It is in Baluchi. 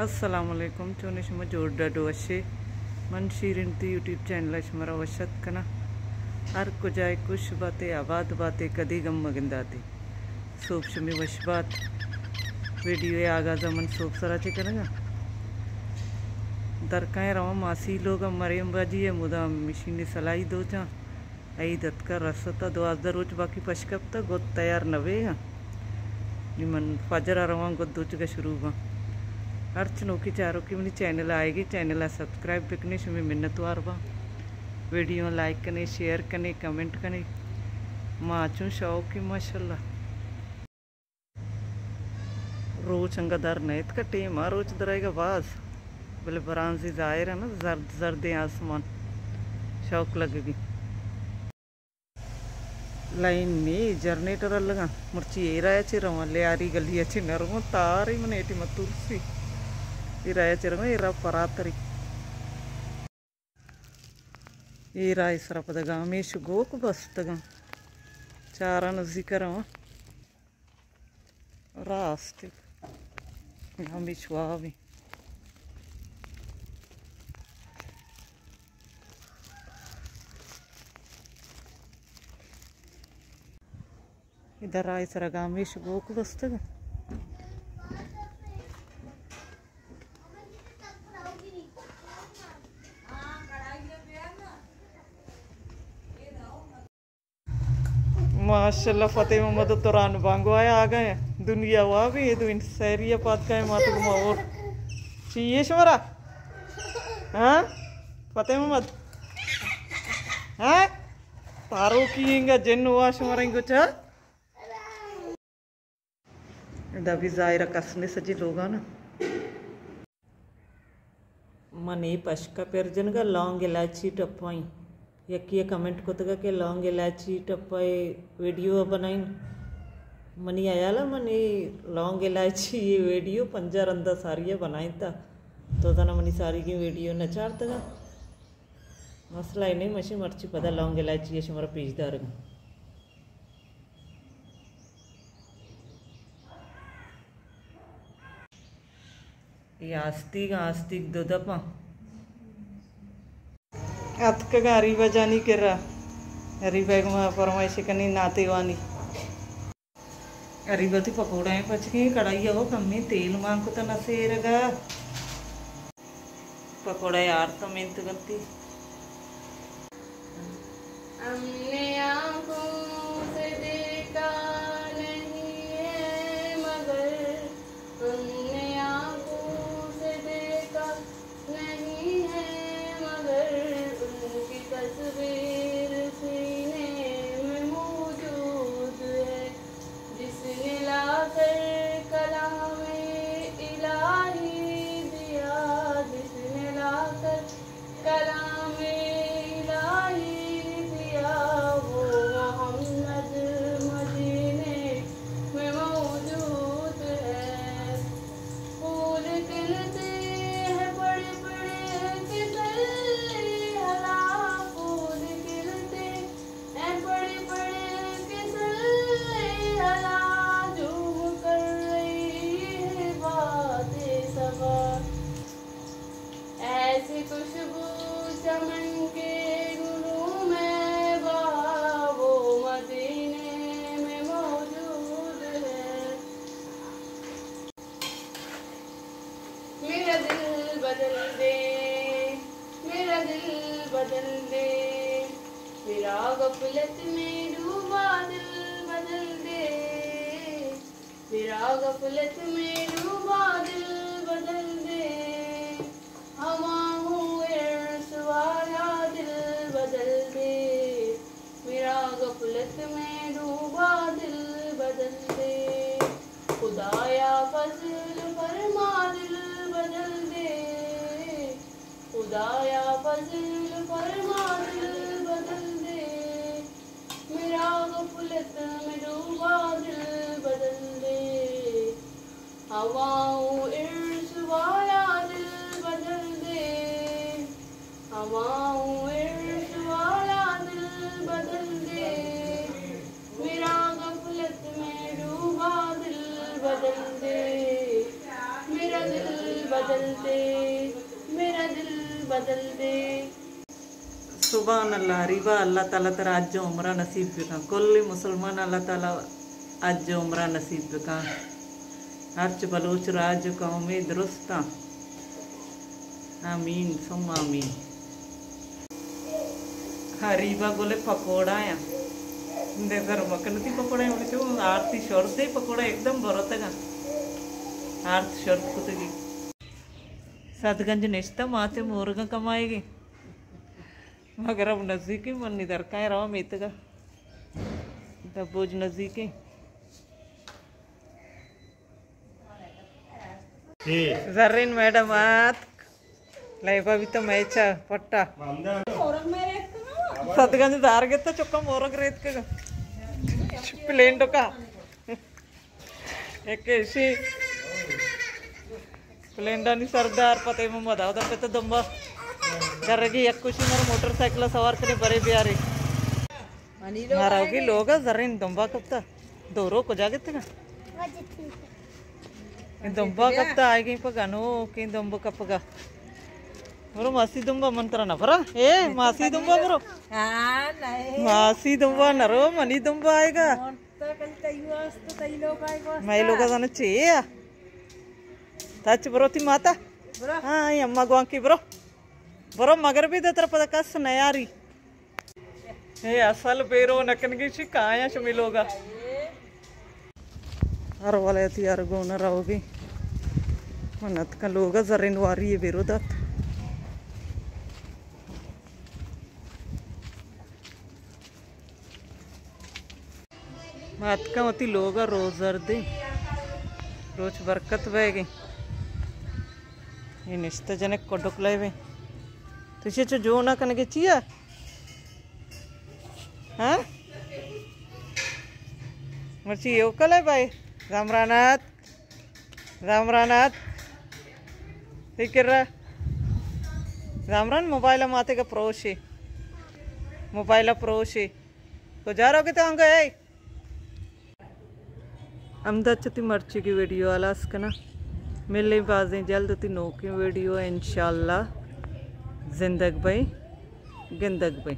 السلام علیکم، چونے شما؟ جوڑ ڈڈ وشے؟ من شیرین تی یوٹیوب چینل ءَ شمارا وش اتک کناں۔ ہر کجائے خوش باتے، آباد باتے، کدی غم مگنداتے۔ سوب شمے وش بات۔ ویڈیو ءِ آغاز ءَ من سوب سرا چے کنگا؟ درکائیں رواں ماسی لوگ ءَ، مریم باجی ءَ مدام مشین سلائی دوچاں۔ عید اتکا رستا، دوازدہ روچ باقی پش کپتا، گد تیار نہ بیگا۔ نی من فجر ءَ رواں گد دوچگا شروع باں۔ ہرچ نوکی چاروکی منی چینل ءَ آئیگی، چینل ءَ سبسکرائب بکنے، شمے منتوار باں۔ ویڈیو لائک کنے، شیئر کنے، کمنٹ کنے۔ ما چون شوق ماشاءاللہ۔ روچ انگا در نیتکا، ٹیم ءَ روچ درائیگا باز، بلے برانزی ظاہر ہے نا، زرد زردیں آسمان، شوق لگگی۔ لائن نی، جنریٹر الگا، مرچی ایرا چے رواں، لیاری گلی چے نہ رواں، تاری من ایٹی متورسی، ایرا چے رواں، ایرا پراتری۔ اے راہ ءِ سرا پدا گامیش گوک بستگاں۔ چاراں نزیک ءَ رواں۔ راست گامیش واب ایں۔ ادا راہ ءِ سرا گامیش گوک بستگاں۔ ماشاءاللہ، فتح محمد ءُ تران بانگو آیا آ گئے۔ دنیا وا بھی اے دو انت سیری پاد گئے مات گما اور۔ چی یہ شمارا؟ ہاں؟ فتح محمد؟ ہاں؟ تارو کی انگا جن ہوا شمارا انگو چا؟ ادا بھی ظاہر ءَ کس نے سجی لوگاں نا۔ من اے پشکا پر جنگا لونگ الائچی ٹپائیں۔ یکی ءَ کمنٹ کتگا کہ لونگ الائچی ٹپا اے ویڈیو ءَ بنائیں۔ منی حیال ءَ من اے لونگ الائچی اے ویڈیو پنجاہ رندا ساری ءَ بنائیں تا۔ تو زانا منی ساری کی ویڈیو نہ چارتگا۔ مسئلہ اے نہیں، مشی مرچی پدا لونگ الائچی ءَ شمارا پیش دارگاں۔ اے آستیگ، آستیگ دو دپاں۔ اتکگاں اریبہ جانی کرا۔ اریبہ گما فرمائش کنی ناتے وانی۔ اریبہ تی پکوڑا ہیں پچ گئے، کڑائی ءَ وہ کمیں تیل مان کتا نہ سیرگا۔ پکوڑا یار تو محنت کرتی۔ ہم نے آنکھوں سے دیکھا نہیں ہے مگر، ہم نے آنکھوں سے دیکھا نہیں ہے مگر، ان کی تصویر سینے میں موجود ہے۔ جس نے لا کر کلام الہی دیا، جس نے لا کر کلام الہی دیا، وہ محمد مدینے میں موجود ہے۔ پھول کھلتے ہیں پڑ پڑ کے سلے ہلا، پھول کھلتے ہیں پڑ پڑ کے سلے ہلا، جھوم کر رہی ہے باد صبا۔ ایسی خوشبو چمن کے گلوں میں بہا، وہ مدینے میں موجود ہے۔ میرا دل بدل دے، میرا دل بدل دے، میرا غفلت میں ڈوبا دل بدل دے۔ میرا غفلت میں ڈوبا دل بدل دے، ہوا ہوں عرش والا دل بدل دے۔ میرا غفلت میں ڈوبا دل بدل دے۔ خدایا فضل فرما دل بدل دے۔ خدایا فضل فرما دل بدل دے۔ میرا غفلت میں ڈوبا دل بدل دے۔ ہوا ہوں عرش والا دل بدل دے۔ ہوا ہوں عرش والا دل بدل دے۔ میرا غفلت میں ڈوبا دل بدل دے۔ میرا دل بدل دے، میرا دل بدل دے۔ سبحان اللہ، ہریبا، اللہ تعالیٰ ترا حج و عمرہ نصیب بکن۔ کل مسلمان اللہ تعالیٰ حج و عمرہ نصیب بکن۔ ہرچ بلوچ راج و قومے درستاں۔ آمین ثم آمین۔ ہریبا گل پکوڑا یا۔ نظر مکن تی پکوڑا یا، چو آرتی شرط پکوڑا ایک دم برتگا۔ آرت شرط کتگی۔ سدگنج نشتہ ماتے مورگاں کمائے گی۔ مگر اب نزدیکی من نی درکائیں روا میتگا۔ دبوج نزدیکی۔ زرین میڈم آتک۔ لیبا بیتا میچا پٹا۔ سدگنج دار گتا چکا مورگ ریتکگا۔ پلینڈو کا۔ ایک ایشی پلینڈانی سردار پتے محمد آودا پتا دمبا۔ گرگی یک کشی مر موٹر سائیکل سوار کنے برے بیارے۔ مارا ہوگی لوگا زرین دمبا کپتا۔ دورو کجا گتگا؟ اے دمبا کپتا آئی گئی پہ گنوکیں دمب کپگا۔ برو ماسی دمبا من ترا نہ برا۔ اے ماسی دمبا برو۔ ہاں، نہیں۔ ماسی دمبا نہ رو، منی دمبا آئے گا۔ من تو کل تئی واسطہ، تئی لوگ آئے گا۔ مئے لوگا زانو چے آ۔ تچ برو تی ماتا۔ برو۔ ہاں، اے اما گوانکی برو۔ برو مگر بھی دتر پدا کس نیاری۔ اے اصل بیرو نکنگی چی کایاں شمی لوگا۔ ہر ولایتی ہر گونا روگی۔ من اتکا لوگا زرین واری بیرو دات۔ ما اتکاں وتی لوگ ءَ روزردیں۔ روچ برکت بئیگیں۔ اے نشتہ جنک کڈک لیبیں۔ تو چے چو جو نہ کنگے چیا؟ ہاں؟ مرچی یو کلے بھائی۔ زامرانات۔ زامرانات۔ فکر را۔ زامران موبائل ماتے کا پروشی۔ موبائل پروشی۔ کجا روگے تو انگا اے؟ ہمدا چہ تی مرچیگی ویڈیو ہلاس کناں۔ ملیں بازیں جلد تی نوکیں ویڈیو انشاءاللہ۔ زندگ بئے، گندگ بئے۔